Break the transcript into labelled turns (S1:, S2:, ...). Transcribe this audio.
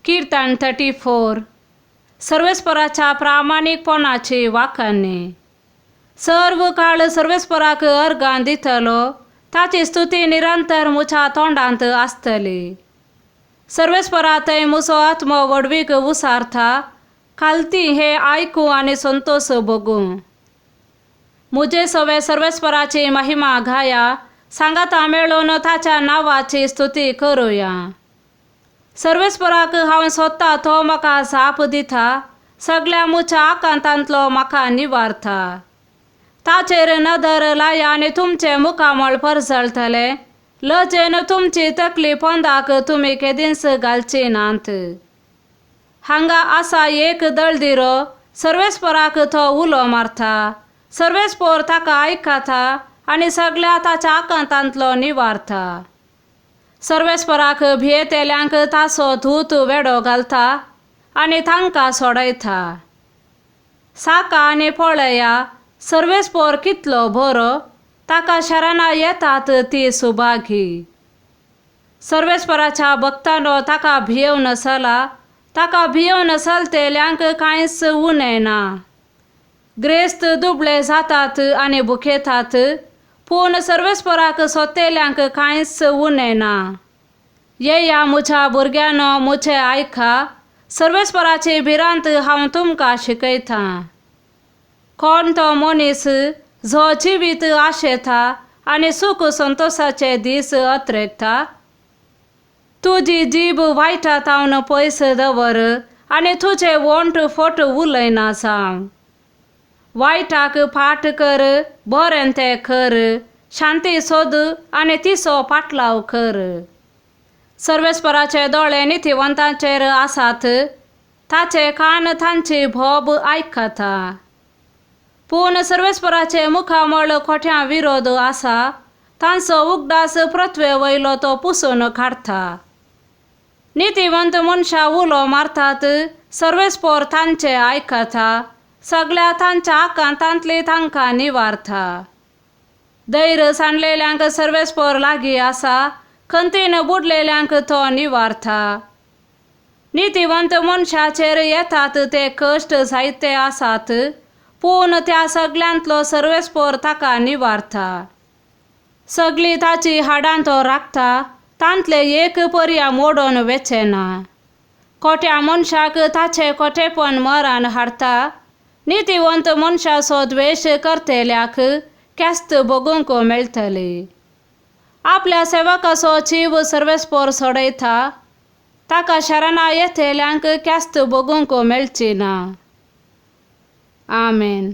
S1: किर्तन 34. सर्वेस्पराच्या प्रामाणीकपणाची वाखाणणी. सर्व काळ सर्वेस्पराक अर्गां दितलो, ताची स्तुती निरंतर म्हज्या तोंडांत आसतली. सर्वेस्परा थंय म्हजो आत्मो व्हडवीक उसारता, खालती हे आयकूं आनी संतोश भोगूं. म्हजे सवे सर्वेस्पराची महिमा गाया, सांगाता मेळून ताच्या नांवाची स्तुती करुया. सर्वेस्पराक हांव सोदता, तो म्हाका जाप दिता, सगल्या म्हज्या आकांतांतलो म्हाका निवारता. ताचेर नदर लाया आनी तुमचें मुखामळ परजळटलें, लजेन तुमची तकली पोंदाक तुमी केदींच घालची नात. हांगा आसा एक दळदिरो, सर्वेस्पराक तो उलो मारता, सर्वेस्पोर ताका आयकता आनी सगल्या ताच्या आकांतांतलो निवारता. सर्वेस्पराक भियेतेल्यांक ताचो दूत वेडो घालता आनी तांकां सोडयता. साका आनी पळया, सर्वेस्पोर कितलो बरो, ताका शरणां येतात ती सुभागी. सर्वेस्पराच्या भक्तांनो, ताका भियेवन चला, ताका भियेवन चलतेल्यांक कांयच उणें ना. ग्रेस्त दुबळे जातात आनी भुकेतात, पूण सर्वेस्पराक सोदतेल्यांक कांयच उणें ना. येया म्हज्या भुरग्यांनो, म्हजें आयका, सर्वेस्पराची भिरांत हांव तुमकां शिकयतां. कोण तो मनीस जो जिवीत आशेता आनी सूख संतोशाचे दीस अत्रेकता? तुजी जीब वायटा तावन पयस दवर आनी तुजे वोंट फट उलयना जावं. वायटाक फाट कर, बरें तें कर, शांती सोद आनी तिचो पाटलाव कर. सर्वेस्पराचे दोळे नितीवंतांचेर आसात, ताचे कान तांची भोब आयकता. पूण सर्वेस्पराचे मुखामळ खोट्या विरोध आसा, तांचो उगडास पृथ्वे वयलो तो पुसून काडटा. नितीवंत मनशां उलो मारतात, सर्वेस्पोर तांचे आयकता, सगल्या तांच्या आकांतांतली तांकां निवारता. धैर्य सांडलेल्यांक सर्वेस्पोर लागीं आसा, खंतीन बुडलेल्यांक तो निवारता. नितीवंत मनशाचेर येतात ते कश्ट जायते आसात, पूण त्या सगल्यांतलो सर्वेस्पोर ताका निवारता. सगळीं ताची हाडां तो राखता, तांतले एक पर्या मोडून वेचें ना. खोट्या मनशाक ताचें खोटेपण मरण हाडटा, नितीवंत मनशाचो द्वेश करतल्याक ख्यास्त भोगूंक मेळटली. आपल्या सेवकाचो जीव सर्वेस्पोर सोडयता, ताका शरणां येतल्यांक ख्यास्त भोगूंक मेळची ना. आमेन.